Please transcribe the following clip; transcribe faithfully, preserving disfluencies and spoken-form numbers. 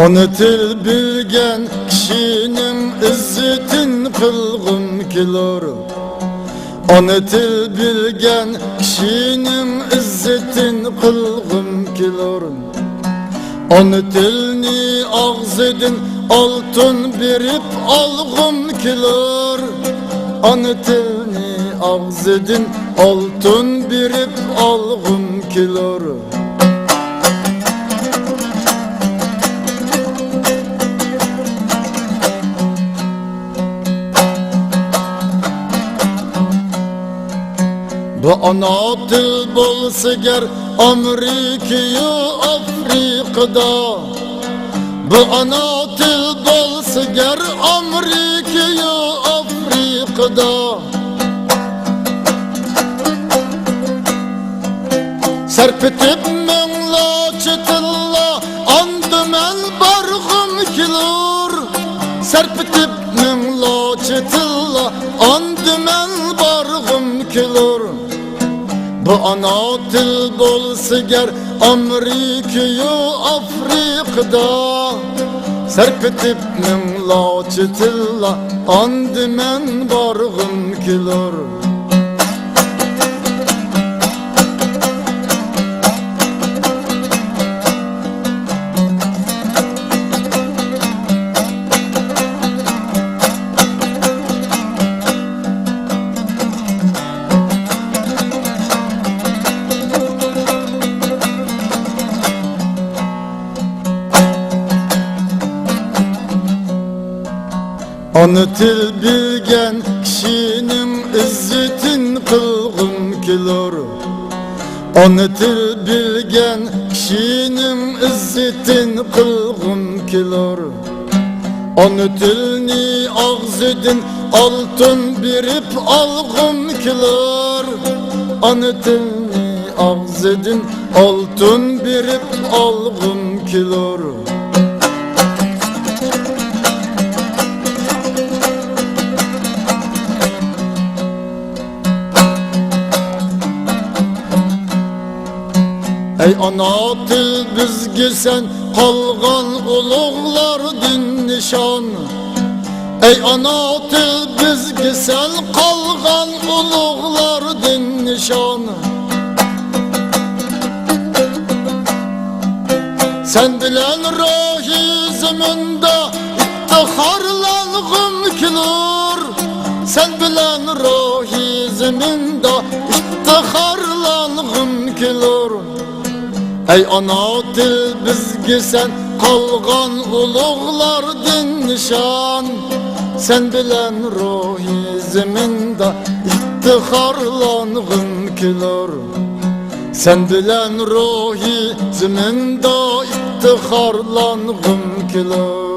ئانا تىل بىلگەن كىشىنىڭ ئىززىتىن قىلغۇم كېلۇر. ئانا تىل بىلگەن كىشىنىڭ ئىززىتىن قىلغۇم كېلۇر. ئانا تىلنى ئاغزىدىن ئالتۇن بېرىپ ئالغۇم كېلۇر. ئانا تىلنى ئاغزىدىن ئالتۇن بېرىپ ئالغۇم كېلۇر. بۇ ئانا تىل بولسا گەر ئامېرىكىيۇ ئافرىقىدا، بۇ ئانا تىل بولسا گەر ئامېرىكىيۇ ئافرىقىدا، سەرپېتىپ مىڭلارچە تىللا، ئاندا مەن بارغۇم كېلۇر. سەرپېتىپ مىڭلارچە تىللا، ئاندا مەن بارغۇم كېلۇر. بۇ ئانا تىل بولسا گەر ئامېرىكىيۇ ئافرىقىدا، سەرپېتىپ مىڭلارچە تىللا، ئاندا مەن بارغۇم كېلۇر. ئانا تىل بىلگەن كىشىنىڭ ئىززىتىن قىلغۇم كېلۇر. ئانا تىل بىلگەن كىشىنىڭ ئىززىتىن قىلغۇم كېلۇر. ئانا تىلنى ئاغزىدىن ئالتۇن بېرىپ ئالغۇم كېلۇر. ئانا تىلنى ئاغزىدىن ئالتۇن بېرىپ ئالغۇم كېلۇر. ئەي ئانا تىل بىزگە سەن قالغان ئۇلۇغلاردىن نىشان. ئەي ئانا تىل بىزگە سەن قالغان ئۇلۇغلاردىن نىشان. سەن بىلەن روھىي زېمىندا ئىپتىخارلانغۇم كېلۇر. سەن بىلەن روھىي زېمىندا ئىپتىخارلانغۇم كېلۇر. ئەي ئانا تىل بىزگە سەن قالغان ئۇلۇغلاردىن نىشان. سەن بىلەن روھىي زېمىندا ئىپتىخارلانغۇم كېلۇر. سەن بىلەن روھىي زېمىندا ئىپتىخارلانغۇم كېلۇر.